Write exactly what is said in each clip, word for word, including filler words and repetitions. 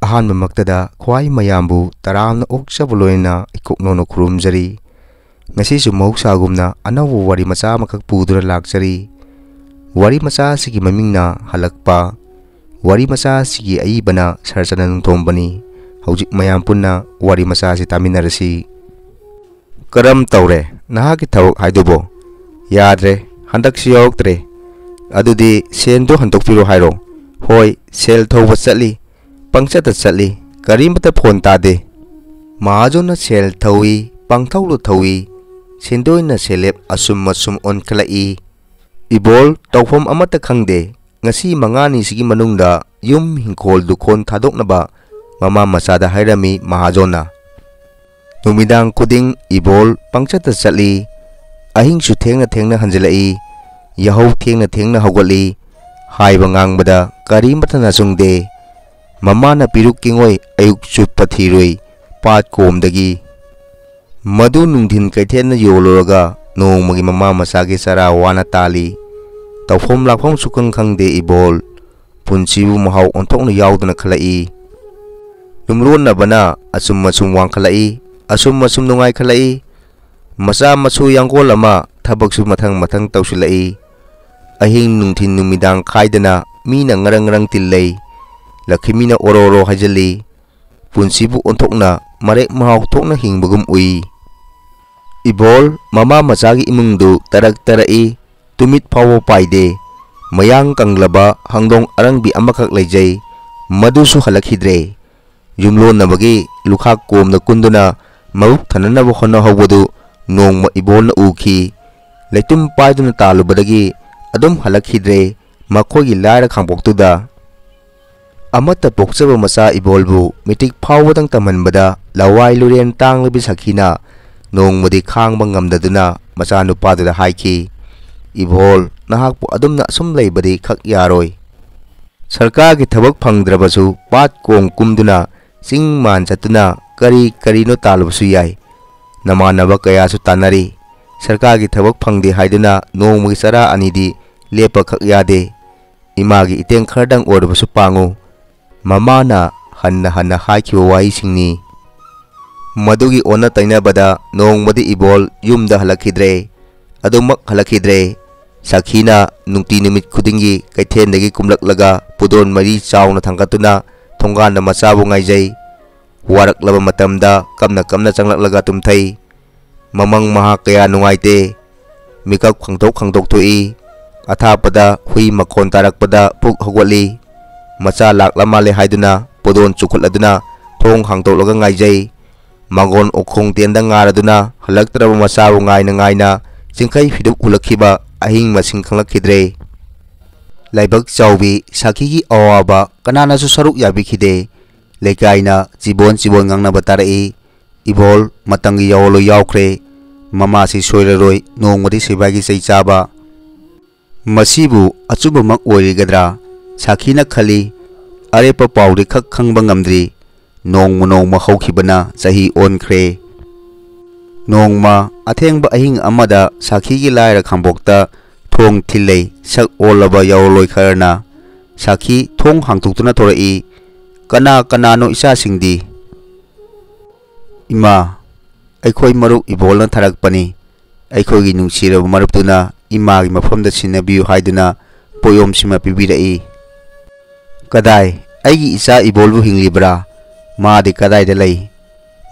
ꯑꯍꯥꯟꯕꯃꯛꯇꯗ ꯈ꯭ꯋꯥꯏ ꯃꯌꯥꯝꯕꯨ ꯇꯔꯥꯝꯅ ꯑꯣꯛꯆꯕ ꯂꯣꯏꯅꯅ ꯏꯀꯣꯛꯅꯧꯅ ꯈꯨꯔꯨꯝꯖꯔꯤ꯫ ꯉꯁꯤꯁꯨ ꯃꯍꯧꯁꯥꯒꯨꯝꯅ ꯑꯅꯧꯕ ꯋꯥꯔꯤ ꯃꯆꯥ ꯑꯃꯈꯛ ꯄꯨꯗꯨꯅ ꯂꯥꯛꯆꯔꯤ꯫ ꯋꯥꯔꯤ ꯃꯆꯥ ꯑꯁꯤꯒꯤ ꯃꯃꯤꯡꯅ ꯍꯜꯂꯛꯄ꯫ ꯋꯥꯔꯤ ꯃꯆꯥ ꯑꯁꯤꯒꯤ ꯑꯏꯕꯅ ꯁꯔ ꯆꯅ ꯅꯣꯡꯊꯣꯝꯕꯅꯤ꯫ ꯍꯧꯖꯤꯛ ꯃꯌꯥꯝ ꯄꯨꯟꯅ ꯋꯥꯔꯤ ꯃꯆꯥ ꯑꯁꯤ ꯇꯥꯃꯤꯟꯅꯔꯁꯤ꯫ "ꯀꯔꯝ ꯇꯧꯔꯦ ꯅꯍꯥꯛꯀꯤ ꯊꯕꯛ ꯍꯥꯏꯗꯨꯕꯣ?" "ꯌꯥꯗ꯭ꯔꯦ, ꯍꯟꯗꯛꯁꯤ ꯌꯥꯎꯔꯛꯇ꯭ꯔꯦ꯫" "ꯑꯗꯨꯗꯤ ꯁꯦꯟꯗꯣ ꯍꯟꯗꯣꯛꯄꯤꯔꯣ ꯍꯥꯏꯔꯣ?" "ꯍꯣꯏ, ꯁꯦꯜ ꯊꯧꯕ ꯆꯠꯂꯤ, ꯄꯪꯆꯠꯇ ꯆꯠꯂꯤ, ꯀꯔꯤꯃꯠꯇ ꯐꯣꯟ ꯇꯥꯗꯦ꯫" ꯃꯍꯥꯖꯣꯟꯅ ꯁꯦꯜ ꯊꯧꯏ, ꯄꯪꯊꯧꯗ ꯊꯧꯏ, ꯁꯦꯟꯗꯣꯏꯅ ꯁꯦꯜꯂꯦꯞ ꯑꯁꯨꯝ ꯑꯁꯨꯝ ꯑꯣꯟꯈꯠꯂꯛꯏ꯫ "ꯏꯕꯣꯜ, ꯇꯧꯐꯝ ꯑꯃꯠꯇ ꯈꯪꯗꯦ꯫ ꯉꯁꯤ ꯃꯉꯥꯅꯤꯁꯤꯒꯤ ꯃꯅꯨꯡꯗ ꯌꯨꯝ, ꯍꯤꯡꯈꯣꯜ, ꯗꯨꯀꯣꯟ ꯊꯥꯗꯣꯛꯅꯕ ꯃꯃꯥ ꯃꯆꯥꯗ ꯍꯥꯏꯔꯝꯃꯤ ꯃꯍꯥꯖꯣꯟꯅ꯫ ꯅꯨꯃꯤꯗꯥꯡ ꯈꯨꯗꯤꯡ ꯏꯕꯣꯜ ꯄꯪꯆꯠꯇ ꯆꯠꯂꯤ꯫ ꯑꯍꯤꯡꯁꯨ ꯊꯦꯡꯅ ꯊꯦꯡꯅ ꯍꯟꯖꯤꯜꯂꯛꯏ꯫ ꯌꯥꯍꯧ ꯊꯦꯡꯅ ꯊꯦꯡꯅ ꯍꯧꯒꯠꯂꯤ꯫ ꯍꯥꯏꯕ ꯉꯥꯡꯕꯗ ꯀꯔꯤꯃꯠꯇ ꯅꯆꯨꯡꯗꯦ꯫ ꯃꯃꯥꯅ ꯄꯤꯔꯨꯛ ꯀꯦꯡꯉꯣꯏ ꯑꯌꯨꯛ ꯆꯨꯞꯄ ꯊꯤꯔꯨꯏ ꯄꯥꯠ ꯀꯣꯝꯗꯒꯤ꯫ ꯃꯗꯨ ꯅꯨꯡꯊꯤꯟ ꯀꯩꯊꯦꯜꯗ ꯌꯣꯜꯂꯨꯔꯒ ꯅꯣꯡꯃꯒꯤ ꯃꯃꯥ ꯃꯆꯥꯒꯤ ꯆꯔꯥ ꯋꯥꯅ ꯇꯥꯜꯂꯤ꯫ ꯇꯧꯐꯝ ꯂꯥꯛꯐꯝ ꯁꯨꯈꯪ ꯈꯪꯗꯦ ꯏꯕꯣꯜ꯫ ꯄꯨꯟꯁꯤꯕꯨ ꯃꯍꯥꯎ ꯑꯣꯟꯊꯣꯛꯅ ꯌꯥꯎꯗꯅ ꯈꯜꯂꯛꯏ꯫" ꯌꯨꯝꯂꯣꯟꯅꯕꯅ ꯑꯁꯨꯝ ꯑꯁꯨꯝ ꯋꯥꯡꯈꯠꯂꯛꯏ, ꯑꯁꯨꯝ ꯑꯁꯨꯝ ꯅꯨꯡꯉꯥꯏꯈꯠꯂꯛꯏ꯫ ꯃꯆꯥ ꯃꯁꯨ ꯌꯥꯡꯒꯣꯜ ꯑꯃ ꯊꯕꯛꯁꯨ ꯃꯊꯪ ꯃꯊꯪ ꯇꯧꯁꯤꯜꯂꯛꯏ꯫ ꯑꯍꯤꯡ ꯅꯨꯡꯊꯤꯟ ꯅꯨꯃꯤꯗꯥꯡ ꯈꯥꯏꯗꯅ ꯃꯤꯅ ꯉꯔꯪ ꯉꯔꯪ ꯇꯤꯜꯂꯩ꯫ ꯂꯛꯈꯤꯃꯤꯅ ꯑꯣꯔꯣ ꯑꯣꯔꯣ ꯍꯥꯏꯖꯤꯜꯂꯤ꯫ ꯄꯨꯟꯁꯤꯕꯨ ꯑꯣꯟꯊꯣꯛꯅ ꯃꯔꯦꯛ ꯃꯍꯥꯎ ꯊꯣꯛꯅ ꯍꯤꯡꯕꯒꯨꯝ ꯎꯏ꯫ ꯏꯕꯣꯜ ꯃꯃꯥ ꯃꯆꯥꯒꯤ ꯏꯃꯨꯡꯗꯨ ꯇꯔꯛ ꯇꯔꯛꯏ, ꯇꯨꯃꯤꯠ ꯐꯥꯎꯕ ꯄꯥꯏꯗꯦ꯫ ꯃꯌꯥꯡ ꯀꯪꯂꯕ ꯍꯪꯗꯣꯡ ꯑꯔꯪꯕꯤ ꯑꯃꯈꯛ ꯂꯩꯖꯩ, ꯃꯗꯨꯁꯨ ꯍꯜꯂꯛꯈꯤꯗ꯭ꯔꯦ꯫ ꯌꯨꯝꯂꯣꯟꯅꯕꯒꯤ ꯂꯨꯈꯥꯛ ꯀꯣꯝꯗ ꯀꯨꯟꯗꯨꯅ ꯃꯕꯨꯛ ꯊꯟꯅꯅꯕ ꯍꯣꯠꯅꯍꯧꯕꯗꯨ ꯅꯣꯡꯃ ꯏꯕꯣꯜꯅ ꯎꯈꯤ꯫ ꯂꯩꯇꯨꯝ ꯄꯥꯏꯗꯨꯅ ꯇꯥꯜꯂꯨꯕꯗꯒꯤ ꯑꯗꯨꯝ ꯍꯜꯂꯛꯈꯤꯗ꯭ꯔꯦ꯫ ꯃꯈꯣꯏꯒꯤ ꯂꯥꯏꯔ ꯈꯥꯡꯄꯣꯛꯇꯨꯗ ꯑꯃꯠꯇ ꯄꯣꯛꯆꯕ ꯃꯆꯥ ꯏꯕꯣꯜꯕꯨ ꯃꯦꯇ꯭ꯔꯤꯛ ꯐꯥꯎꯕꯗꯪ ꯇꯝꯍꯟꯕꯗ ꯂꯋꯥꯏ ꯂꯨꯔꯦꯟ ꯇꯥꯡꯂꯕꯤ ꯁꯈꯤꯅ ꯅꯣꯡꯃꯗꯤ ꯈꯥꯡꯕ ꯉꯝꯗꯗꯨꯅ ꯃꯆꯥꯅꯨꯄꯥꯗꯨꯗ ꯍꯥꯏꯈꯤ, "ꯏꯕꯣꯜ, ꯅꯍꯥꯛꯄꯨ ꯑꯗꯨꯝꯅ ꯑꯁꯨꯝ ꯂꯩꯕꯗꯤ ꯈꯛ ꯌꯥꯔꯣꯏ꯫ ꯁꯔꯀꯥꯔꯒꯤ ꯊꯕꯛ ꯐꯪꯗ꯭ꯔꯕꯁꯨ ꯄꯥꯠ ꯀꯣꯝ ꯀꯨꯝꯗꯨꯅ ꯆꯤꯡ ꯃꯥꯟ ꯆꯠꯇꯨꯅ ꯀꯔꯤ ꯀꯔꯤꯅꯣ ꯇꯥꯜꯂꯨꯕꯁꯨ ꯌꯥꯏ꯫ ꯅꯃꯥꯟꯅꯕ ꯀꯌꯥꯁꯨ ꯇꯥꯟꯅꯔꯤ꯫ ꯁꯔꯀꯥꯔꯒꯤ ꯊꯕꯛ ꯐꯪꯗꯦ ꯍꯥꯏꯗꯨꯅ ꯅꯣꯡꯃꯒꯤ ꯆꯔꯥ ꯑꯅꯤꯗꯤ ꯂꯦꯞꯄꯈꯛ ꯌꯥꯗꯦ꯫ ꯏꯃꯥꯒꯤ ꯏꯇꯦꯡ ꯈꯔꯗꯪ ꯑꯣꯏꯔꯕꯁꯨ ꯄꯥꯡꯉꯨ꯫" ꯃꯃꯥꯅ ꯍꯟꯅ ꯍꯟꯅ ꯍꯥꯏꯈꯤꯕ ꯋꯥꯍꯩꯁꯤꯡꯅꯤ꯫ ꯃꯗꯨꯒꯤ ꯑꯣꯟꯅ ꯇꯩꯅꯕꯗ ꯅꯣꯡꯃꯗꯤ ꯏꯕꯣꯜ ꯌꯨꯝꯗ ꯍꯜꯂꯛꯈꯤꯗ꯭ꯔꯦ꯫ ꯑꯗꯨꯃꯛ ꯍꯜꯂꯛꯈꯤꯗ꯭ꯔꯦ꯫ ꯁꯥꯈꯤꯅ ꯅꯨꯡꯇꯤ ꯅꯨꯃꯤꯠ ꯈꯨꯗꯤꯡꯒꯤ ꯀꯩꯊꯦꯜꯗꯒꯤ ꯀꯨꯝꯂꯛꯂꯒ ꯄꯨꯗꯣꯟ ꯃꯔꯤ ꯆꯥꯎꯅ ꯊꯥꯡꯒꯠꯇꯨꯅ ꯊꯣꯡꯒꯥꯟꯗ ꯃꯆꯥꯕꯨ ꯉꯥꯏꯖꯩ꯫ ꯋꯥꯔꯛꯂꯕ ꯃꯇꯝꯗ ꯀꯞꯅ ꯀꯞꯅ ꯆꯪꯂꯛꯂꯒ ꯇꯨꯝꯊꯩ꯫ ꯃꯃꯪ ꯃꯍꯥꯛ ꯀꯌꯥ ꯅꯨꯡꯉꯥꯏꯇꯦ꯫ ꯃꯤꯀꯞ ꯈꯪꯗꯣꯛ ꯈꯪꯗꯣꯛ ꯊꯣꯛꯏ꯫ ꯑꯊꯥꯞꯄꯗ ꯍꯨꯏ ꯃꯈꯣꯟ ꯇꯥꯔꯛꯄꯗ ꯄꯨꯛ ꯍꯧꯒꯠꯂꯤ꯫ ꯃꯆꯥ ꯂꯥꯛꯂ ꯃꯥꯜꯂꯦ ꯍꯥꯏꯗꯨꯅ ꯄꯣꯗꯣꯟ ꯆꯨꯈꯠꯂꯗꯨꯅ ꯊꯣꯡ ꯍꯥꯡꯗꯣꯛꯂꯒ ꯉꯥꯏꯖꯩ꯫ ꯃꯥꯡꯒꯣꯟ ꯎꯈꯣꯡ ꯇꯦꯟꯗ ꯉꯥꯔꯗꯨꯅ ꯍꯜꯂꯛꯇ꯭ꯔꯕ ꯃꯆꯥꯕꯨ ꯉꯥꯏꯅ ꯉꯥꯏꯅ ꯆꯤꯡꯈꯩ ꯐꯤꯗꯨꯞ ꯍꯨꯜꯂꯛꯈꯤꯕ ꯑꯍꯤꯡ ꯃꯁꯤꯡ ꯈꯪꯂꯛꯈꯤꯗ꯭ꯔꯦ꯫ ꯂꯥꯏꯕꯛ ꯆꯥꯎꯕꯤ ꯁꯥꯈꯤꯒꯤ ꯑꯋꯥꯕ ꯀꯅꯥꯅꯁꯨ ꯁꯔꯨꯛ ꯌꯥꯕꯤꯈꯤꯗꯦ꯫ ꯂꯩꯀꯥꯏꯅ ꯆꯤꯕꯣꯟ ꯆꯤꯕꯣꯟ ꯉꯥꯡꯅꯕ ꯇꯥꯔꯛꯏ꯫ "ꯏꯕꯣꯜ ꯃꯇꯝꯒꯤ ꯌꯥꯋꯣꯜꯂꯣꯏ ꯌꯥꯎꯈ꯭ꯔꯦ꯫ ꯃꯃꯥꯁꯤ ꯁꯣꯏꯔꯔꯣꯏ, ꯅꯣꯡꯃꯗꯤ ꯁꯤꯐꯥꯏꯒꯤ ꯆꯩ ꯆꯥꯕ꯫ ꯃꯁꯤꯕꯨ ꯑꯆꯨꯝꯕꯃꯛ ꯑꯣꯏꯔꯤꯒꯗ꯭ꯔꯥ?" ꯁꯥꯈꯤꯅ ꯈꯜꯂꯤ꯫ ꯑꯔꯦꯞꯄ ꯄꯥꯎꯗꯤ ꯈꯛ ꯈꯪꯕ ꯉꯝꯗ꯭ꯔꯤ꯫ ꯅꯣꯡꯃ ꯅꯣꯡꯃ ꯍꯧꯈꯤꯕꯅ ꯆꯍꯤ ꯑꯣꯟꯈ꯭ꯔꯦ꯫ ꯅꯣꯡꯃ ꯑꯊꯦꯡꯕ ꯑꯍꯤꯡ ꯑꯃꯗ ꯁꯥꯈꯤꯒꯤ ꯂꯥꯏꯔ ꯈꯥꯡꯕꯣꯛꯇ ꯊꯣꯡ ꯊꯤꯜꯂꯩ꯫ ꯁꯛ ꯑꯣꯜꯂꯕ ꯌꯥꯋꯣꯜꯂꯣꯏ ꯈꯔꯅ ꯁꯥꯈꯤ ꯊꯣꯡ ꯍꯥꯡꯗꯣꯛꯇꯨꯅ ꯊꯣꯔꯛꯏ꯫ "ꯀꯅꯥ ꯀꯅꯥꯅꯣ ꯏꯆꯥꯁꯤꯡꯗꯤ?" "ꯏꯃꯥ, ꯑꯩꯈꯣꯏ ꯃꯔꯨꯞ ꯏꯕꯣꯜꯅ ꯊꯥꯔꯛꯄꯅꯤ꯫ ꯑꯩꯈꯣꯏꯒꯤ ꯅꯨꯡꯁꯤꯔꯕ ꯃꯔꯨꯞꯇꯨꯅ ꯏꯃꯥꯒꯤ ꯃꯐꯝꯗ ꯁꯤꯟꯅꯕꯤꯌꯨ ꯍꯥꯏꯗꯨꯅ ꯄꯣꯠꯌꯣꯝꯁꯤꯃ ꯄꯤꯕꯤꯔꯛꯏ꯫" "ꯀꯗꯥꯏ? ꯑꯩꯒꯤ ꯏꯆꯥ ꯏꯕꯣꯜꯕꯨ ꯍꯤꯡꯂꯤꯕ꯭ꯔꯥ? ꯃꯥꯗꯤ ꯀꯗꯥꯏꯗ ꯂꯩ?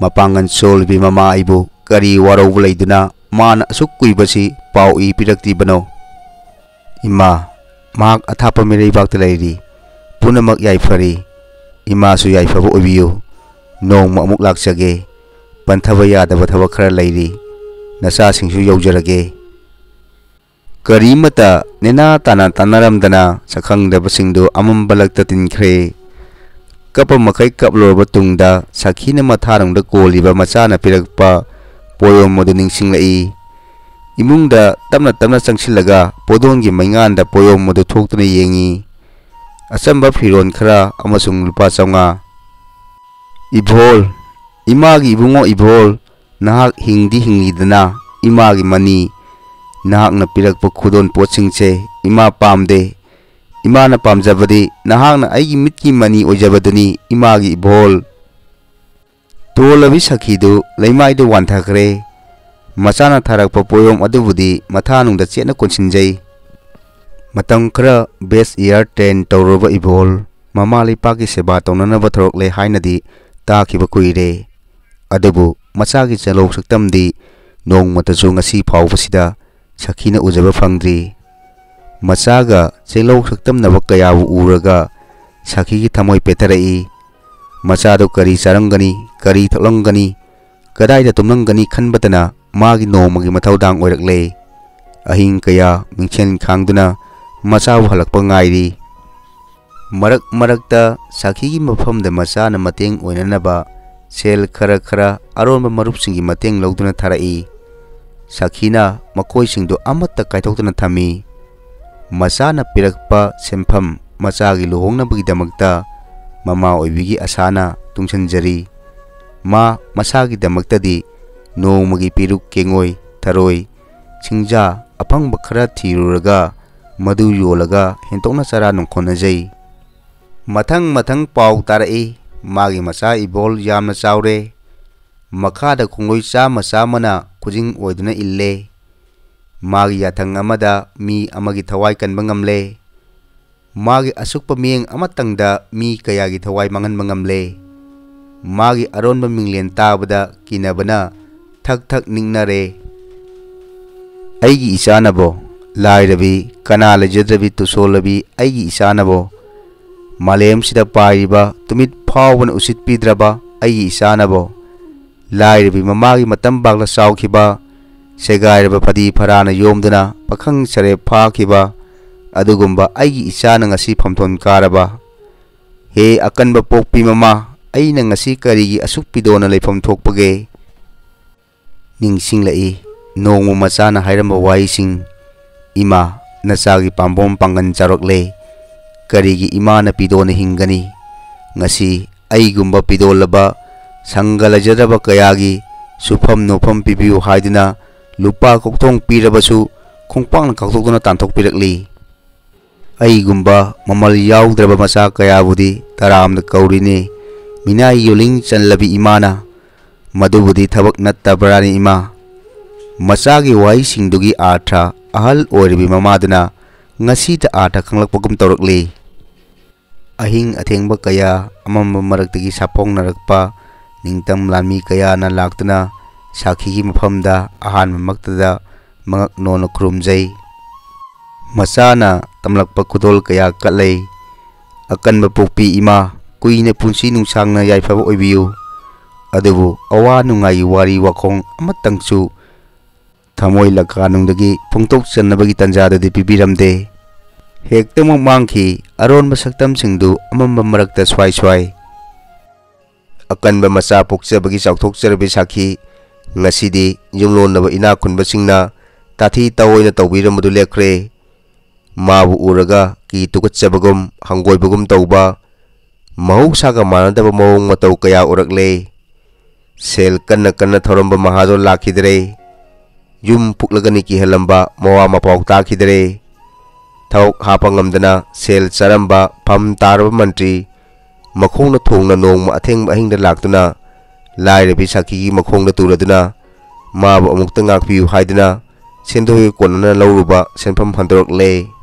ꯃꯄꯥꯡꯒꯜ ꯁꯣꯜꯂꯤꯕꯤ ꯃꯃꯥ ꯑꯩꯕꯨ ꯀꯔꯤ ꯋꯥꯔꯧꯕ ꯂꯩꯗꯨꯅ ꯃꯥꯅ ꯑꯁꯨꯛ ꯀꯨꯏꯕꯁꯤ ꯄꯥꯎ ꯏ ꯄꯤꯔꯛꯇ꯭ꯔꯤꯕꯅꯣ?" "ꯏꯃꯥ, ꯃꯍꯥꯛ ꯑꯊꯥꯞꯄ ꯃꯤꯔꯩꯕꯥꯛꯇ ꯂꯩꯔꯤ꯫ ꯄꯨꯝꯅꯃꯛ ꯌꯥꯏꯐꯔꯤ꯫ ꯏꯃꯥꯁꯨ ꯌꯥꯏꯐꯕ ꯑꯣꯏꯕꯤꯌꯨ꯫ ꯅꯣꯡꯃ ꯑꯃꯨꯛ ꯂꯥꯛꯆꯒꯦ꯫ ꯄꯟꯊꯕ ꯌꯥꯗꯕ ꯊꯕꯛ ꯈꯔ ꯂꯩꯔꯤ꯫ ꯅꯆꯥꯁꯤꯡꯁꯨ ꯌꯧꯖꯔꯒꯦ꯫" ꯀꯔꯤꯃꯠꯇ ꯅꯦꯅꯥ ꯇꯥꯅ ꯇꯥꯟꯅꯔꯝꯗꯅ ꯁꯛꯈꯪꯗꯕꯁꯤꯡꯗꯨ ꯑꯃꯝꯕ ꯂꯛꯇ ꯇꯤꯟꯈ꯭ꯔꯦ꯫ ꯀꯞꯄ ꯃꯈꯩ ꯀꯞꯂꯨꯔꯕ ꯇꯨꯡꯗ ꯁꯥꯈꯤꯅ ꯃꯊꯥꯔꯨꯡꯗ ꯀꯣꯜꯂꯤꯕ ꯃꯆꯥꯅ ꯄꯤꯔꯛꯄ ꯄꯣꯌꯣꯝ ꯑꯗꯨ ꯅꯤꯡꯁꯤꯡꯂꯛꯏ꯫ ꯏꯃꯨꯡꯗ ꯇꯞꯅ ꯇꯞꯅ ꯆꯪꯁꯤꯜꯂꯒ ꯄꯣꯗꯣꯟꯒꯤ ꯃꯩꯉꯥꯟꯗ ꯄꯣꯌꯣꯝ ꯑꯗꯨ ꯊꯣꯛꯇꯨꯅ ꯌꯦꯡꯉꯤ꯫ ꯑꯆꯝꯕ ꯐꯤꯔꯣꯜ ꯈꯔ ꯑꯃꯁꯨꯡ ꯂꯨꯄꯥ ꯆꯥꯝꯃꯉꯥ꯫ "ꯏꯕꯣꯜ, ꯏꯃꯥꯒꯤ ꯏꯕꯨꯡꯉꯣ ꯏꯕꯣꯜ, ꯅꯍꯥꯛ ꯍꯤꯡꯗꯤ ꯍꯤꯡꯂꯤꯗꯅ ꯏꯃꯥꯒꯤ ꯃꯅꯤ꯫ ꯅꯍꯥꯛꯅ ꯄꯤꯔꯛꯄ ꯈꯨꯗꯣꯜ ꯄꯣꯠꯁꯤꯡꯁꯦ ꯏꯃꯥ ꯄꯥꯝꯗꯦ꯫ ꯏꯃꯥꯅ ꯄꯥꯝꯖꯕꯗꯤ ꯅꯍꯥꯛꯅ ꯑꯩꯒꯤ ꯃꯤꯠꯀꯤ ꯃꯅꯤ ꯑꯣꯏꯖꯕꯗꯨꯅꯤ, ꯏꯃꯥꯒꯤ ꯏꯕꯣꯜ꯫ ꯇꯣꯜꯂꯕꯤ ꯁꯈꯤꯗꯨ ꯂꯩꯃꯥꯏꯗ ꯋꯥꯟꯊꯈ꯭ꯔꯦ꯫ ꯃꯆꯥꯅ ꯊꯥꯔꯛꯄ ꯄꯣꯌꯣꯝ ꯑꯗꯨꯕꯨꯗꯤ ꯃꯊꯥꯅꯨꯡꯗ ꯆꯦꯠꯅ ꯀꯣꯟꯁꯤꯟꯖꯩ꯫ ꯃꯇꯝ ꯈꯔ ꯕꯦꯁ ꯏꯌꯥꯔ ꯇ꯭ꯔꯦꯟ ꯇꯧꯔꯨꯔꯕ ꯏꯕꯣꯜ ꯃꯃꯥ ꯂꯩꯄꯥꯛꯀꯤ ꯁꯦꯕꯥ ꯇꯧꯅꯅꯕ ꯊꯣꯔꯛꯂꯦ ꯍꯥꯏꯅꯗꯤ ꯇꯥꯈꯤꯕ ꯀꯨꯏꯔꯦ꯫ ꯑꯗꯨꯕꯨ ꯃꯆꯥꯒꯤ ꯆꯦꯜꯍꯧ ꯁꯛꯇꯝꯗꯤ ꯅꯣꯡꯃꯇꯁꯨ ꯉꯁꯤ ꯐꯥꯎꯕꯁꯤꯗ ꯁꯈꯤꯅ ꯎꯖꯕ ꯐꯪꯗ꯭ꯔꯤ꯫ ꯃꯆꯥꯒ ꯆꯦꯜꯍꯧ ꯁꯛꯇꯝꯅꯕ ꯀꯌꯥꯕꯨ ꯎꯔꯒ ꯁꯈꯤꯒꯤ ꯊꯃꯣꯏ ꯄꯦꯠꯊꯔꯛꯏ꯫ ꯃꯆꯥꯗꯨ ꯀꯔꯤ ꯆꯥꯔꯝꯒꯅꯤ, ꯀꯔꯤ ꯊꯛꯂꯝꯒꯅꯤ, ꯀꯗꯥꯏꯗ ꯇꯨꯝꯂꯝꯒꯅꯤ ꯈꯟꯕꯇꯅ ꯃꯥꯒꯤ ꯅꯣꯡꯃꯒꯤ ꯃꯊꯧꯗꯥꯡ ꯑꯣꯏꯔꯛꯂꯦ꯫ ꯑꯍꯤꯡ ꯀꯌꯥ ꯃꯤꯡꯁꯦꯜ ꯈꯥꯡꯗꯨꯅ ꯃꯆꯥꯕꯨ ꯍꯜꯂꯛꯄ ꯉꯥꯏꯔꯤ꯫ ꯃꯔꯛ ꯃꯔꯛꯇ ꯁꯈꯤꯒꯤ ꯃꯐꯝꯗ ꯃꯆꯥꯅ ꯃꯇꯦꯡ ꯑꯣꯏꯅꯅꯕ ꯁꯦꯜ ꯈꯔ ꯈꯔ ꯑꯔꯣꯟꯕ ꯃꯔꯨꯞꯁꯤꯡꯒꯤ ꯃꯇꯦꯡ ꯂꯧꯗꯨꯅ ꯊꯥꯔꯛꯏ꯫ ꯁꯈꯤꯅ ꯃꯈꯣꯏꯁꯤꯡꯗꯨ ꯑꯃꯠꯇ ꯀꯥꯏꯊꯣꯛꯇꯅ ꯊꯝꯃꯤ꯫ ꯃꯆꯥꯅ ꯄꯤꯔꯛꯄ ꯁꯦꯟꯐꯝ ꯃꯆꯥꯒꯤ ꯂꯨꯍꯣꯡꯅꯕꯒꯤꯗꯃꯛꯇ ꯃꯃꯥ ꯑꯣꯏꯕꯤꯒꯤ ꯑꯁꯥꯅ ꯇꯨꯡꯁꯤꯟꯖꯔꯤ꯫ ꯃꯥ ꯃꯁꯥꯒꯤꯗꯃꯛꯇꯗꯤ ꯅꯣꯡꯃꯒꯤ ꯄꯦꯔꯨꯛ, ꯀꯦꯡꯉꯣꯏ, ꯊꯔꯣꯏ, ꯆꯤꯡꯖꯥ ꯑꯐꯪꯕ ꯈꯔ ꯊꯤꯔꯨꯔꯒ ꯃꯗꯨ ꯌꯣꯜꯂꯒ ꯍꯦꯟꯇꯣꯛꯅ ꯆꯔꯥ ꯅꯨꯡꯈꯣꯟꯅꯖꯩ꯫ ꯃꯊꯪ ꯃꯊꯪ ꯄꯥꯎ ꯇꯥꯔꯛꯏ꯫ ꯃꯥꯒꯤ ꯃꯆꯥ ꯏꯕꯣꯜ ꯌꯥꯝꯅ ꯆꯥꯎꯔꯦ꯫ ꯃꯈꯥꯗ ꯈꯣꯡꯂꯣꯏ ꯆꯥꯝꯃ ꯆꯥꯝꯃꯅ ꯈꯨꯖꯤꯡ ꯑꯣꯏꯗꯨꯅ ꯏꯜꯂꯦ꯫ ꯃꯥꯒꯤ ꯌꯥꯊꯪ ꯑꯃꯗ ꯃꯤ ꯑꯃꯒꯤ ꯊꯋꯥꯏ ꯀꯟꯕ ꯉꯝꯂꯦ꯫ ꯃꯥꯒꯤ ꯑꯁꯨꯛꯄ ꯃꯤꯠꯌꯦꯡ ꯑꯃꯇꯪꯗ ꯃꯤ ꯀꯌꯥꯒꯤ ꯊꯋꯥꯏ ꯃꯥꯡꯍꯟꯕ ꯉꯝꯂꯦ꯫ ꯃꯥꯒꯤ ꯑꯔꯣꯟꯕ ꯃꯤꯡꯂꯦꯟ ꯇꯥꯕꯗ ꯀꯤꯅꯕꯅ ꯊꯛ ꯊꯛ ꯅꯤꯛꯅꯔꯦ꯫ ꯑꯩꯒꯤ ꯏꯆꯥꯅꯕꯣ, ꯂꯥꯏꯔꯕꯤ, ꯀꯅꯥ ꯂꯩꯖꯗ꯭ꯔꯕꯤ ꯇꯨꯁꯣꯜꯂꯕꯤ ꯑꯩꯒꯤ ꯏꯆꯥꯅꯕꯣ, ꯃꯥꯂꯦꯝꯁꯤꯗ ꯄꯥꯏꯔꯤꯕ ꯇꯨꯃꯤꯠ ꯐꯥꯎꯕꯅ ꯎꯁꯤꯠꯄꯤꯗ꯭ꯔꯕ ꯑꯩꯒꯤ ꯏꯆꯥꯅꯕꯣ, ꯂꯥꯏꯔꯕꯤ ꯃꯃꯥꯒꯤ ꯃꯇꯝ ꯄꯥꯛꯂ ꯆꯥꯎꯈꯤꯕ, ꯁꯦꯒꯥꯏꯔꯕ ꯐꯗꯤ ꯐꯔꯥꯅ ꯌꯣꯝꯗꯨꯅ ꯄꯥꯈꯪ ꯁꯔꯦꯞ ꯐꯥꯈꯤꯕ ꯑꯗꯨꯒꯨꯝꯕ ꯑꯩꯒꯤ ꯏꯆꯥꯅ ꯉꯁꯤ ꯐꯝꯊꯣꯟ ꯀꯥꯔꯕ? ꯍꯦ ꯑꯀꯟꯕ ꯄꯣꯛꯄꯤ ꯃꯃꯥ, ꯑꯩꯅ ꯉꯁꯤ ꯀꯔꯤꯒꯤ ꯑꯁꯨꯛ ꯄꯤꯗꯣꯅ ꯂꯩꯐꯝ ꯊꯣꯛꯄꯒꯦ? ꯅꯤꯡꯁꯤꯡꯂꯛꯏ꯫ ꯅꯣꯡꯃ ꯃꯆꯥꯅ ꯍꯥꯏꯔꯝꯕ ꯋꯥꯍꯩꯁꯤꯡ, "ꯏꯃꯥ, ꯅꯆꯥꯒꯤ ꯄꯥꯝꯕꯣꯝ ꯄꯥꯡꯒꯟ ꯆꯥꯎꯔꯛꯂꯦ꯫ ꯀꯔꯤꯒꯤ ꯏꯃꯥꯅ ꯄꯤꯗꯣꯅ ꯍꯤꯡꯒꯅꯤ? ꯉꯁꯤ ꯑꯩꯒꯨꯝꯕ ꯄꯤꯗꯣꯜꯂꯕ, ꯁꯪꯒ ꯂꯩꯖꯗ꯭ꯔꯕ ꯀꯌꯥꯒꯤ ꯁꯨꯐꯝ ꯅꯣꯐꯝ ꯄꯤꯕꯤꯌꯨ ꯍꯥꯏꯗꯨꯅ ꯂꯨꯄꯥ ꯀꯣꯛꯊꯣꯡ ꯄꯤꯔꯕꯁꯨ ꯈꯣꯡꯄꯥꯛꯅ ꯀꯥꯎꯊꯣꯛꯇꯨꯅ ꯇꯥꯟꯊꯣꯛꯄꯤꯔꯛꯂꯤ"꯫ ꯑꯩꯒꯨꯝꯕ ꯃꯃꯜ ꯌꯥꯎꯗ꯭ꯔꯕ ꯃꯆꯥ ꯀꯌꯥꯕꯨꯗꯤ ꯇꯔꯥꯝꯅ ꯀꯧꯔꯤꯅꯤ, ꯃꯤꯅꯥꯏ ꯌꯣꯜꯂꯤꯡ ꯆꯜꯂꯕꯤ ꯏꯃꯥꯅ꯫ ꯃꯗꯨꯕꯨꯗꯤ ꯊꯕꯛ ꯅꯠꯇꯕ꯭ꯔꯥꯅꯤ ꯏꯃꯥ? ꯃꯆꯥꯒꯤ ꯋꯥꯍꯩꯁꯤꯡꯗꯨꯒꯤ ꯑꯥꯔꯊ ꯑꯍꯜ ꯑꯣꯏꯔꯕꯤ ꯃꯃꯥꯗꯨꯅ ꯉꯁꯤꯇ ꯑꯥꯔꯊ ꯈꯪꯂꯛꯄꯒꯨꯝ ꯇꯧꯔꯛꯂꯤ꯫ ꯑꯍꯤꯡ ꯑꯊꯦꯡꯕ ꯀꯌꯥ ꯑꯃꯝꯕ ꯃꯔꯛꯇꯒꯤ ꯁꯥꯐꯣꯡꯅꯔꯛꯄ ꯅꯤꯡꯇꯝ ꯂꯥꯟꯃꯤ ꯀꯌꯥꯅ ꯂꯥꯛꯇꯨꯅ ꯁꯥꯈꯤꯒꯤ ꯃꯐꯝꯗ ꯑꯍꯥꯟꯕꯃꯛꯇꯗ ꯃꯉꯛ ꯅꯣꯟꯅ ꯈꯨꯔꯨꯝꯖꯩ꯫ ꯃꯆꯥꯅ ꯇꯝꯂꯛꯄ ꯈꯨꯗꯣꯜ ꯀꯌꯥ ꯀꯠꯂꯩ꯫ ꯑꯀꯟꯕ ꯄꯣꯛꯄꯤ ꯏꯃꯥ, ꯀꯨꯏꯅ ꯄꯨꯟꯁꯤ ꯅꯨꯡꯁꯥꯡꯅ ꯌꯥꯏꯐꯕ ꯑꯣꯏꯕꯤꯌꯨ꯫ ꯑꯗꯨꯕꯨ ꯑꯋꯥ ꯅꯨꯡꯉꯥꯏꯒꯤ ꯋꯥꯔꯤ ꯋꯥꯈꯣꯡ ꯑꯃꯇꯪꯁꯨ ꯊꯃꯣꯏ ꯂꯀꯥꯅꯨꯡꯗꯒꯤ ꯐꯣꯡꯗꯣꯛꯆꯅꯕꯒꯤ ꯇꯥꯟꯖꯥꯗꯨꯗꯤ ꯄꯤꯕꯤꯔꯝꯗꯦ꯫ ꯍꯦꯛꯇꯃꯛ ꯃꯥꯡꯈꯤ꯫ ꯑꯔꯣꯟꯕ ꯁꯛꯇꯝꯁꯤꯡꯗꯨ ꯑꯃꯝꯕ ꯃꯔꯛꯇ ꯁ꯭ꯋꯥꯏ ꯁ꯭ꯋꯥꯏ꯫ ꯑꯀꯟꯕ ꯃꯆꯥ ꯄꯣꯛꯆꯕꯒꯤ ꯆꯥꯎꯊꯣꯛꯆꯔꯕꯤ ꯁꯥꯈꯤ꯫ ꯉꯁꯤꯗꯤ ꯌꯨꯝꯂꯣꯟꯅꯕ ꯏꯅꯥꯛ ꯈꯨꯟꯕꯁꯤꯡꯅ ꯇꯥꯊꯤ ꯇꯥꯑꯣꯏꯅ ꯇꯧꯕꯤꯔꯝꯕꯗꯨ ꯂꯦꯞꯈ꯭ꯔꯦ꯫ ꯃꯥꯕꯨ ꯎꯔꯒ ꯀꯤ ꯇꯨꯀꯠꯆꯕꯒꯨꯝ ꯍꯪꯒꯣꯏꯕꯒꯨꯝ ꯇꯧꯕ ꯃꯍꯧꯁꯥꯒ ꯃꯥꯟꯅꯗꯕ ꯃꯑꯣꯡ ꯃꯇꯧ ꯀꯌꯥ ꯎꯔꯛꯂꯦ꯫ ꯁꯦꯜ ꯀꯟꯅ ꯀꯟꯅ ꯊꯧꯔꯝꯕ ꯃꯍꯥꯖꯣꯟ ꯂꯥꯛꯈꯤꯗ꯭ꯔꯦ꯫ ꯌꯨꯝ ꯐꯨꯛꯂꯒꯅꯤ ꯀꯤꯍꯜꯂꯝꯕ ꯃꯋꯥ ꯃꯄꯥꯎ ꯇꯥꯈꯤꯗ꯭ꯔꯦ꯫ ꯊꯕꯛ ꯍꯥꯞꯄ ꯉꯝꯗꯅ ꯁꯦꯜ ꯆꯥꯔꯝꯕ ꯐꯝ ꯇꯥꯔꯕ ꯃꯟꯇ꯭ꯔꯤ ꯃꯈꯣꯡꯅ ꯊꯣꯡꯅ ꯅꯣꯡꯃ ꯑꯊꯦꯡꯕ ꯑꯍꯤꯡꯗ ꯂꯥꯛꯇꯨꯅ ꯂꯥꯏꯔꯕꯤ ꯁꯥꯈꯤꯒꯤ ꯃꯈꯣꯡꯗ ꯇꯨꯔꯗꯨꯅ ꯃꯥꯕꯨ ꯑꯃꯨꯛꯇ ꯉꯥꯛꯄꯤꯌꯨ ꯍꯥꯏꯗꯨꯅ ꯁꯦꯟꯗꯣꯏꯒ ꯀꯣꯟꯅꯅ ꯂꯧꯔꯨꯕ ꯁꯦꯟꯐꯝ ꯍꯟꯗꯣꯔꯛꯂꯦ꯫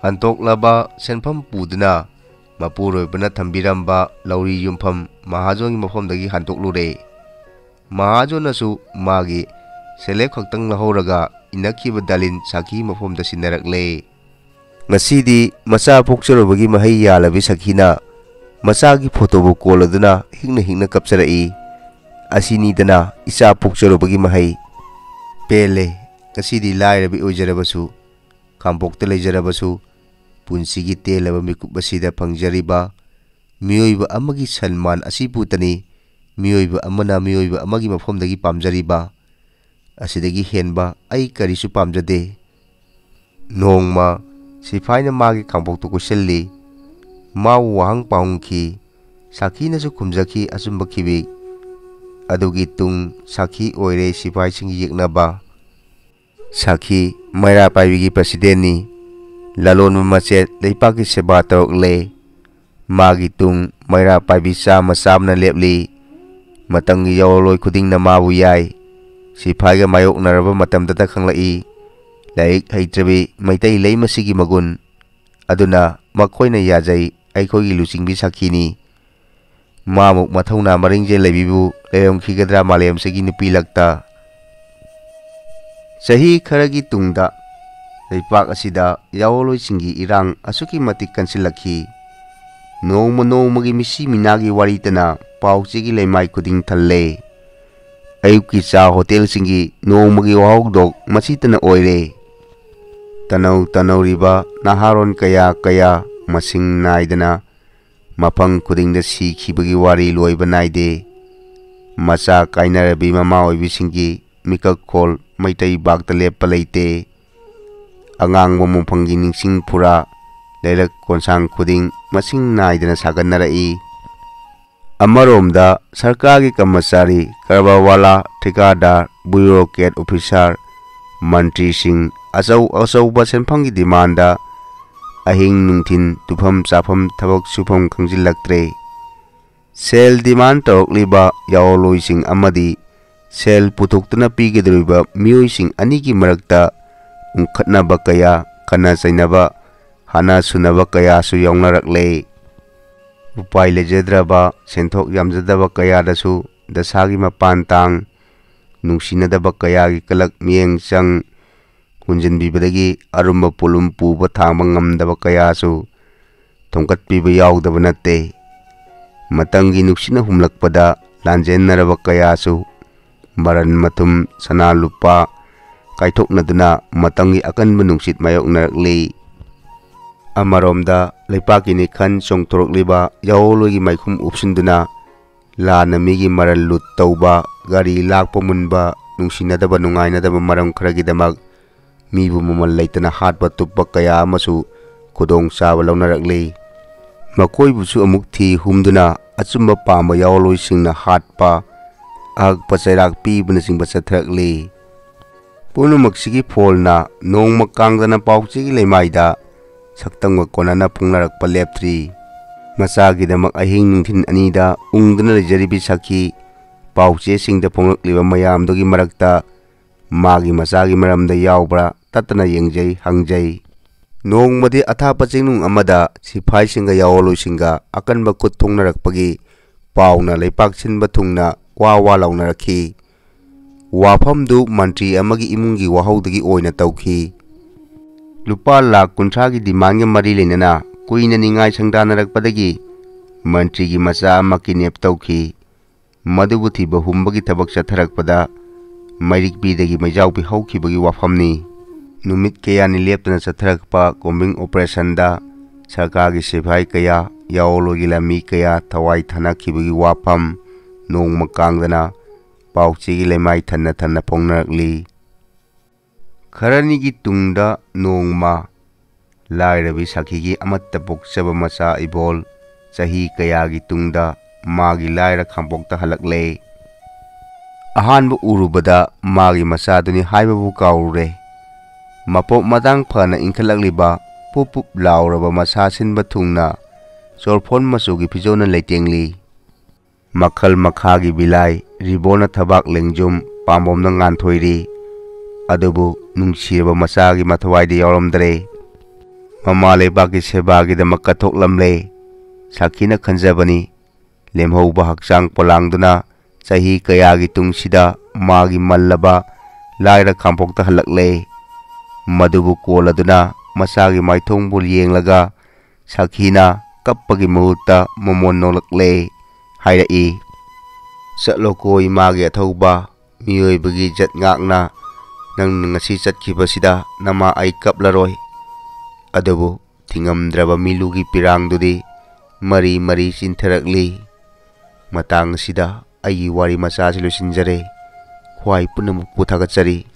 ꯍꯟꯗꯣꯛꯂꯕ ꯁꯦꯟꯐꯝ ꯄꯨꯗꯨꯅ ꯃꯄꯨꯔꯣꯏꯕꯅ ꯊꯝꯕꯤꯔꯝꯕ ꯂꯧꯔꯤ ꯌꯨꯝꯐꯝ ꯃꯍꯥꯖꯣꯟꯒꯤ ꯃꯐꯝꯗꯒꯤ ꯍꯟꯗꯣꯛꯂꯨꯔꯦ꯫ ꯃꯍꯥꯖꯣꯟꯅꯁꯨ ꯃꯥꯒꯤ ꯁꯦꯜꯂꯦꯞ ꯈꯛꯇꯪ ꯂꯧꯍꯧꯔꯒ ꯏꯟꯅꯈꯤꯕ ꯗꯥꯂꯤꯟ ꯁꯥꯈꯤ ꯃꯐꯝꯗ ꯁꯤꯟꯅꯔꯛꯂꯦ꯫ ꯉꯁꯤꯗꯤ ꯃꯆꯥ ꯄꯣꯛꯆꯔꯨꯕꯒꯤ ꯃꯍꯩ ꯌꯥꯜꯂꯕꯤ ꯁꯥꯈꯤꯅ ꯃꯆꯥꯒꯤ ꯐꯣꯇꯣꯕꯨ ꯀꯣꯜꯂꯗꯨꯅ ꯍꯤꯛꯅ ꯍꯤꯛꯅ ꯀꯞꯆꯔꯛꯏ꯫ ꯑꯁꯤꯅꯤꯗꯅ ꯏꯆꯥ ꯄꯣꯛꯆꯔꯨꯕꯒꯤ ꯃꯍꯩ꯫ ꯄꯦꯜꯂꯦ꯫ ꯉꯁꯤꯗꯤ ꯂꯥꯏꯔꯕꯤ ꯑꯣꯏꯖꯔꯕꯁꯨ, ꯀꯥꯡꯄꯣꯛꯇ ꯂꯩꯖꯔꯕꯁꯨ, ꯄꯨꯟꯁꯤꯒꯤ ꯇꯦꯜꯂꯕ ꯃꯤꯀꯨꯞ ꯑꯁꯤꯗ ꯐꯪꯖꯔꯤꯕ ꯃꯤꯑꯣꯏꯕ ꯑꯃꯒꯤ ꯁꯟꯃꯥꯟ ꯑꯁꯤꯕꯨꯇꯅꯤ ꯃꯤꯑꯣꯏꯕ ꯑꯃꯅ ꯃꯤꯑꯣꯏꯕ ꯑꯃꯒꯤ ꯃꯐꯝꯗꯒꯤ ꯄꯥꯝꯖꯔꯤꯕ꯫ ꯑꯁꯤꯗꯒꯤ ꯍꯦꯟꯕ ꯑꯩ ꯀꯔꯤꯁꯨ ꯄꯥꯝꯖꯗꯦ꯫ ꯅꯣꯡꯃ ꯁꯤꯐꯥꯏꯅ ꯃꯥꯒꯤ ꯀꯥꯡꯄꯣꯛꯇꯨ ꯀꯣꯏꯁꯤꯜꯂꯤ꯫ ꯃꯥꯕꯨ ꯋꯥꯍꯪ ꯄꯥꯎꯍꯪꯈꯤ꯫ ꯁꯥꯈꯤꯅꯁꯨ ꯈꯨꯝꯖꯈꯤ ꯑꯆꯨꯝꯕ ꯈꯤꯕꯤ꯫ ꯑꯗꯨꯒꯤ ꯇꯨꯡ ꯁꯥꯈꯤ ꯑꯣꯏꯔꯦ ꯁꯤꯐꯥꯏꯁꯤꯡꯒꯤ ꯌꯦꯛꯅꯕ꯫ ꯁꯥꯈꯤ ꯃꯩꯔꯥ ꯄꯥꯏꯕꯤꯒꯤ ꯄ꯭ꯔꯁꯤꯗꯦꯟꯅꯤ꯫ ꯂꯂꯣꯟꯕ ꯃꯆꯦꯠ ꯂꯩꯄꯥꯛꯀꯤ ꯁꯦꯕꯥ ꯇꯧꯔꯛꯂꯦ꯫ ꯃꯥꯒꯤ ꯇꯨꯡ ꯃꯩꯔꯥ ꯄꯥꯏꯕꯤ ꯆꯥꯝꯃ ꯆꯥꯝꯃꯅ ꯂꯦꯞꯂꯤ꯫ ꯃꯇꯝꯒꯤ ꯌꯥꯑꯣꯂꯣꯏ ꯈꯨꯗꯤꯡꯅ ꯃꯥꯕꯨ ꯌꯥꯏ꯫ ꯁꯤꯐꯥꯏꯒ ꯃꯥꯌꯣꯛꯅꯔꯕ ꯃꯇꯝꯗꯇ ꯈꯪꯂꯛꯏ꯫ ꯂꯥꯏꯔꯤꯛ ꯍꯩꯇ꯭ꯔꯕꯤ ꯃꯩꯇꯩ ꯂꯩꯃꯁꯤꯒꯤ ꯃꯒꯨꯟ꯫ ꯑꯗꯨꯅ ꯃꯈꯣꯏꯅ ꯌꯥꯖꯩ, ꯑꯩꯈꯣꯏꯒꯤ ꯂꯨꯆꯤꯡꯕꯤ ꯁꯥꯈꯤꯅꯤ꯫ ꯃꯥꯃꯨꯛ ꯃꯊꯧꯅꯥ ꯃꯔꯤꯡꯖꯦꯜ ꯂꯩꯕꯤꯕꯨ ꯂꯩꯔꯝꯈꯤꯒꯗ꯭ꯔꯥ ꯃꯥꯂꯦꯝꯁꯤꯒꯤ ꯅꯨꯄꯤ ꯂꯛꯇ? ꯆꯍꯤ ꯈꯔꯒꯤ ꯇꯨꯡꯗ ꯂꯩꯄꯥꯛ ꯑꯁꯤꯗ ꯌꯥꯑꯣꯂꯣꯏꯁꯤꯡꯒꯤ ꯏꯔꯥꯡ ꯑꯁꯨꯛꯀꯤ ꯃꯇꯤꯛ ꯀꯟꯁꯤꯜꯂꯛꯈꯤ꯫ ꯅꯣꯡꯃ ꯅꯣꯡꯃꯒꯤ ꯃꯤꯁꯤ ꯃꯤꯅꯥꯒꯤ ꯋꯥꯔꯤꯇꯅ ꯄꯥꯎ ꯆꯦꯒꯤ ꯂꯩꯃꯥꯏ ꯈꯨꯗꯤꯡ ꯊꯜꯂꯦ꯫ ꯑꯌꯨꯛꯀꯤ ꯆꯥ ꯍꯣꯇꯦꯜꯁꯤꯡꯒꯤ ꯅꯣꯡꯃꯒꯤ ꯋꯥꯍꯧꯗꯣꯛ ꯃꯁꯤꯇꯅ ꯑꯣꯏꯔꯦ꯫ ꯇꯅꯧ ꯇꯅꯧꯔꯤꯕ ꯅꯍꯥꯔꯣꯟ ꯀꯌꯥ ꯀꯌꯥ ꯃꯁꯤꯡ ꯅꯥꯏꯗꯅ ꯃꯐꯝ ꯈꯨꯗꯤꯡꯗ ꯁꯤꯈꯤꯕꯒꯤ ꯋꯥꯔꯤ ꯂꯣꯏꯕ ꯅꯥꯏꯗꯦ꯫ ꯃꯆꯥ ꯀꯥꯏꯅꯔꯕꯤ ꯃꯃꯥ ꯑꯣꯏꯕꯤꯁꯤꯡꯒꯤ ꯃꯤꯀꯞꯈꯣꯜ ꯃꯩꯇꯩ ꯕꯥꯛꯇ ꯂꯦꯞꯄ ꯂꯩꯇꯦ꯫ ꯑꯉꯥꯡꯕ ꯃꯣꯡꯐꯝꯒꯤ ꯅꯤꯡꯁꯤꯡ ꯐꯨꯔꯥ ꯂꯩꯔꯛ ꯀꯣꯟꯁꯥꯡ ꯈꯨꯗꯤꯡ ꯃꯁꯤꯡ ꯅꯥꯏꯗꯅ ꯁꯥꯒꯠꯅꯔꯛꯏ꯫ ꯑꯃꯔꯣꯝꯗ ꯁꯔꯀꯥꯔꯒꯤ ꯀꯔꯃꯆꯥꯔꯤ, ꯀꯔꯕꯥꯔꯋꯥꯂꯥ, ꯊꯤꯀꯥꯗꯥꯔ, ꯕ꯭ꯌꯨꯔꯣꯀ꯭ꯔꯦꯠ ꯑꯣꯐꯤꯁꯥꯔ, ꯃꯟꯇ꯭ꯔꯤꯁꯤꯡ ꯑꯆꯧ ꯑꯆꯧꯕ ꯁꯦꯟꯐꯝꯒꯤ ꯗꯤꯃꯥꯟꯗ ꯑꯍꯤꯡ ꯅꯨꯡꯊꯤꯟ ꯇꯨꯐꯝ ꯆꯥꯐꯝ ꯊꯕꯛ ꯁꯨꯐꯝ ꯈꯪꯖꯤꯜꯂꯛꯇ꯭ꯔꯦ꯫ ꯁꯦꯜ ꯗꯤꯃꯥꯟ ꯇꯧꯔꯛꯂꯤꯕ ꯌꯥꯑꯣꯂꯣꯏꯁꯤꯡ ꯑꯃꯗꯤ ꯁꯦꯜ ꯄꯨꯊꯣꯛꯇꯨꯅ ꯄꯤꯒꯗꯧꯔꯤꯕ ꯃꯤꯑꯣꯏꯁꯤꯡ ꯑꯅꯤꯒꯤ ꯃꯔꯛꯇ ꯎꯪꯈꯠꯅꯕ ꯀꯌꯥ, ꯈꯠꯅ ꯆꯩꯅꯕ, ꯍꯥꯠꯅ ꯁꯨꯅꯕ ꯀꯌꯥꯁꯨ ꯌꯥꯎꯅꯔꯛꯂꯦ꯫ ꯎꯄꯥꯏ ꯂꯩꯖꯗ꯭ꯔꯕ, ꯁꯦꯟꯊꯣꯛ ꯌꯥꯝꯖꯗꯕ ꯀꯌꯥꯗꯁꯨ ꯗꯁꯥꯒꯤ ꯃꯄꯥꯟ ꯇꯥꯡ, ꯅꯨꯡꯁꯤꯅꯗꯕ ꯀꯌꯥꯒꯤ ꯀꯂꯛ ꯃꯤꯠꯌꯦꯡ ꯆꯪ ꯍꯨꯟꯖꯤꯟꯕꯤꯕꯗꯒꯤ ꯑꯔꯨꯝꯕ ꯄꯣꯠꯂꯨꯝ ꯄꯨꯕ ꯊꯥꯡꯕ ꯉꯝꯗꯕ ꯀꯌꯥꯁꯨ ꯊꯣꯡꯒꯠꯄꯤꯕ ꯌꯥꯎꯗꯕ ꯅꯠꯇꯦ꯫ ꯃꯇꯝꯒꯤ ꯅꯨꯡꯁꯤꯠꯅ ꯍꯨꯝꯂꯛꯄꯗ ꯂꯥꯟꯖꯦꯟꯅꯔꯕ ꯀꯌꯥꯁꯨ ꯃꯔꯟ ꯃꯊꯨꯝ, ꯁꯅꯥ ꯂꯨꯄꯥ ꯀꯥꯏꯊꯣꯛꯅꯗꯨꯅ ꯃꯇꯝꯒꯤ ꯑꯀꯟꯕ ꯅꯨꯡꯁꯤꯠ ꯃꯥꯌꯣꯛꯅꯔꯛꯂꯤ꯫ ꯑꯃꯔꯣꯝꯗ ꯂꯩꯄꯥꯛꯀꯤ ꯅꯤꯈꯜ ꯆꯣꯡꯊꯣꯔꯛꯂꯤꯕ ꯌꯥꯑꯣꯂꯣꯏꯒꯤ ꯃꯥꯏꯈꯨꯝ ꯎꯞꯁꯤꯟꯗꯨꯅ ꯂꯥꯟꯅ ꯃꯤꯒꯤ ꯃꯔꯜ ꯂꯨꯠ ꯇꯧꯕ, ꯒꯥꯔꯤ ꯂꯥꯛꯄ ꯃꯨꯟꯕ, ꯅꯨꯡꯁꯤꯅꯗꯕ ꯅꯨꯡꯉꯥꯏꯅꯗꯕ ꯃꯔꯝ ꯈꯔꯒꯤꯗꯃꯛ ꯃꯤꯕꯨ ꯃꯃꯜ ꯂꯩꯇꯅ ꯍꯥꯠꯄ ꯇꯨꯞꯄ ꯀꯌꯥ ꯑꯃꯁꯨ ꯈꯨꯗꯣꯡꯆꯥꯕ ꯂꯧꯅꯔꯛꯂꯤ꯫ ꯃꯈꯣꯏꯕꯨꯁꯨ ꯑꯃꯨꯛ ꯊꯤ ꯍꯨꯝꯗꯨꯅ ꯑꯆꯨꯝꯕ ꯄꯥꯝꯕ ꯌꯥꯑꯣꯂꯣꯏꯁꯤꯡꯅ ꯍꯥꯠꯄ, ꯑꯍꯛꯄ ꯆꯩꯔꯥꯛ ꯄꯤꯕꯅꯆꯤꯡꯕ ꯆꯠꯊꯔꯛꯂꯤ꯫ ꯄꯨꯝꯅꯃꯛꯁꯤꯒꯤ ꯐꯣꯜꯅ ꯅꯣꯡꯃ ꯀꯥꯡꯗꯅ ꯄꯥꯎꯆꯦꯒꯤ ꯂꯩꯃꯥꯏꯗ ꯁꯛꯇꯝꯒ ꯀꯣꯟꯅꯅ ꯐꯣꯡꯅꯔꯛꯄ ꯂꯦꯞꯇ꯭ꯔꯤ꯫ ꯃꯆꯥꯒꯤꯗꯃꯛ ꯑꯍꯤꯡ ꯅꯨꯡꯊꯤꯜ ꯑꯅꯤꯗ ꯎꯪꯗꯨꯅ ꯂꯩꯖꯔꯤꯕꯤ ꯁꯈꯤ ꯄꯥꯎꯆꯦꯁꯤꯡꯗ ꯐꯣꯡꯂꯛꯂꯤꯕ ꯃꯌꯥꯝꯗꯨꯒꯤ ꯃꯔꯛꯇ ꯃꯥꯒꯤ ꯃꯆꯥꯒꯤ ꯃꯔꯝꯗ ꯌꯥꯎꯕ꯭ꯔꯥ ꯇꯠꯇꯅ ꯌꯦꯡꯖꯩ, ꯍꯪꯖꯩ꯫ ꯅꯣꯡꯃꯗꯤ ꯑꯊꯥꯞꯄ ꯆꯤꯡꯅꯨꯡ ꯑꯃꯗ ꯁꯤꯐꯥꯏꯁꯤꯡꯒ ꯌꯥꯑꯣꯂꯣꯏꯁꯤꯡꯒ ꯑꯀꯟꯕ ꯈꯨꯠ ꯊꯣꯛꯅꯔꯛꯄꯒꯤ ꯄꯥꯎꯅ ꯂꯩꯄꯥꯛ ꯁꯤꯟꯕ ꯊꯨꯡꯅ ꯋꯥ ꯋꯥ ꯂꯥꯎꯅꯔꯛꯈꯤ꯫ ꯋꯥꯐꯝꯗꯨ ꯃꯟꯇ꯭ꯔꯤ ꯑꯃꯒꯤ ꯏꯃꯨꯡꯒꯤ ꯋꯥꯍꯧꯗꯒꯤ ꯑꯣꯏꯅ ꯇꯧꯈꯤ꯫ ꯂꯨꯄꯥ ꯂꯥꯈ ꯀꯨꯟꯊ꯭ꯔꯥꯒꯤ ꯗꯤꯃꯥꯟꯒ ꯃꯔꯤ ꯂꯩꯅꯅ ꯀꯨꯏꯅ ꯅꯤꯡꯉꯥꯏ ꯁꯪꯗꯥꯅꯔꯛꯄꯗꯒꯤ ꯃꯟꯇ꯭ꯔꯤꯒꯤ ꯃꯆꯥ ꯑꯃ ꯀꯤꯗꯅꯦꯞ ꯇꯧꯈꯤ꯫ ꯃꯗꯨꯕꯨ ꯊꯤꯕ ꯍꯨꯝꯕꯒꯤ ꯊꯕꯛ ꯆꯠꯊꯔꯛꯄꯗ ꯃꯩꯔꯤꯛꯄꯤꯗꯒꯤ ꯃꯩꯖꯥꯎ ꯄꯤꯍꯧꯈꯤꯕꯒꯤ ꯋꯥꯐꯝꯅꯤ꯫ ꯅꯨꯃꯤꯠ ꯀꯌꯥꯅꯤ ꯂꯦꯞꯇꯅ ꯆꯠꯊꯔꯛꯄ ꯀꯣꯝꯕꯤꯡ ꯑꯣꯄꯔꯦꯁꯟꯗ ꯁꯔꯀꯥꯔꯒꯤ ꯁꯤꯐꯥꯏ ꯀꯌꯥ, ꯌꯥꯑꯣꯂꯣꯏꯒꯤ ꯂꯥꯟꯃꯤ ꯀꯌꯥ ꯊꯋꯥꯏ ꯊꯥꯅꯈꯤꯕꯒꯤ ꯋꯥꯐꯝ ꯅꯣꯡꯃ ꯀꯥꯡꯗꯅ ꯄꯥꯎꯆꯦꯒꯤ ꯂꯩꯃꯥꯏ ꯊꯟꯅ ꯊꯟꯅ ꯐꯣꯡꯅꯔꯛꯂꯤ꯫ ꯈꯔꯅꯤꯒꯤ ꯇꯨꯡꯗ ꯅꯣꯡꯃ ꯂꯥꯏꯔꯕꯤ ꯁꯈꯤꯒꯤ ꯑꯃꯠꯇ ꯄꯣꯛꯆꯕ ꯃꯆꯥ ꯏꯕꯣꯜ ꯆꯍꯤ ꯀꯌꯥꯒꯤ ꯇꯨꯡꯗ ꯃꯥꯒꯤ ꯂꯥꯏꯔ ꯈꯥꯡꯄꯣꯛꯇ ꯍꯜꯂꯛꯂꯦ꯫ ꯑꯍꯥꯟꯕ ꯎꯔꯨꯕꯗ ꯃꯥꯒꯤ ꯃꯆꯥꯗꯨꯅꯤ ꯍꯥꯏꯕꯕꯨ ꯀꯥꯎꯔꯨꯔꯦ꯫ ꯃꯄꯣꯛ ꯃꯇꯥꯡ ꯐꯅ ꯏꯟꯈꯠꯂꯛꯂꯤꯕ ꯄꯨꯞ ꯄꯨꯞ ꯂꯥꯎꯔꯕ ꯃꯁꯥ ꯁꯤꯟꯕ ꯊꯨꯡꯅ ꯆꯣꯔꯐꯣꯟ ꯃꯆꯨꯒꯤ ꯐꯤꯖꯣꯜꯅ ꯂꯩꯇꯦꯡꯂꯤ꯫ ꯃꯈꯜ ꯃꯈꯥꯒꯤ ꯕꯤꯂꯥꯏ, ꯔꯤꯕꯣꯟꯅ ꯊꯕꯥꯛ ꯂꯦꯡꯖꯨꯝ, ꯄꯥꯝꯕꯣꯝꯅ ꯉꯥꯟꯊꯣꯏꯔꯤ꯫ ꯑꯗꯨꯕꯨ ꯅꯨꯡꯁꯤꯔꯕ ꯃꯆꯥꯒꯤ ꯃꯊꯋꯥꯏꯗꯤ ꯌꯥꯎꯔꯝꯗ꯭ꯔꯦ꯫ ꯃꯃꯥ ꯂꯩꯕꯥꯛꯀꯤ ꯁꯦꯕꯥꯒꯤꯗꯃꯛ ꯀꯠꯊꯣꯛꯂꯝꯂꯦ꯫ ꯁꯈꯤꯅ ꯈꯟꯖꯕꯅꯤ, ꯂꯦꯝꯍꯧꯕ ꯍꯛꯆꯥꯡ ꯄꯣꯂꯥꯡꯗꯨꯅ ꯆꯍꯤ ꯀꯌꯥꯒꯤ ꯇꯨꯡꯁꯤꯗ ꯃꯥꯒꯤ ꯃꯜꯂꯕ ꯂꯥꯏꯔ ꯈꯥꯡꯄꯣꯛꯇ ꯍꯜꯂꯛꯂꯦ꯫ ꯃꯗꯨꯕꯨ ꯀꯣꯜꯂꯗꯨꯅ ꯃꯆꯥꯒꯤ ꯃꯥꯏꯊꯣꯡꯕꯨ ꯌꯦꯡꯂꯒ ꯁꯈꯤꯅ ꯀꯞꯄꯒꯤ ꯃꯍꯨꯠꯇ ꯃꯃꯣꯟ ꯅꯣꯛꯂꯛꯂꯦ ꯍꯥꯏꯔꯛꯏ꯫ "ꯆꯠꯂꯣꯀꯣ ꯏꯃꯥꯒꯤ ꯑꯊꯧꯕ, ꯃꯤꯑꯣꯏꯕꯒꯤ ꯖꯠ ꯉꯥꯛꯅ ꯅꯪꯅ ꯉꯁꯤ ꯆꯠꯈꯤꯕꯁꯤꯗ ꯅꯃꯥ ꯑꯩ ꯀꯞꯂꯔꯣꯏ꯫ ꯑꯗꯨꯕꯨ ꯊꯤꯡꯉꯝꯗ꯭ꯔꯕ ꯃꯤꯂꯨꯒꯤ ꯄꯤꯔꯥꯡꯗꯨꯗꯤ ꯃꯔꯤ ꯃꯔꯤ ꯆꯤꯟꯊꯔꯛꯂꯤ꯫ ꯃꯇꯥꯡ ꯑꯁꯤꯗ ꯑꯩꯒꯤ ꯋꯥꯔꯤ ꯃꯆꯥ ꯑꯁꯤ ꯂꯣꯏꯁꯤꯟꯖꯔꯦ꯫ ꯈ꯭ꯋꯥꯏ ꯄꯨꯝꯅꯃꯛꯄꯨ ꯊꯥꯒꯠꯆꯔꯤ꯫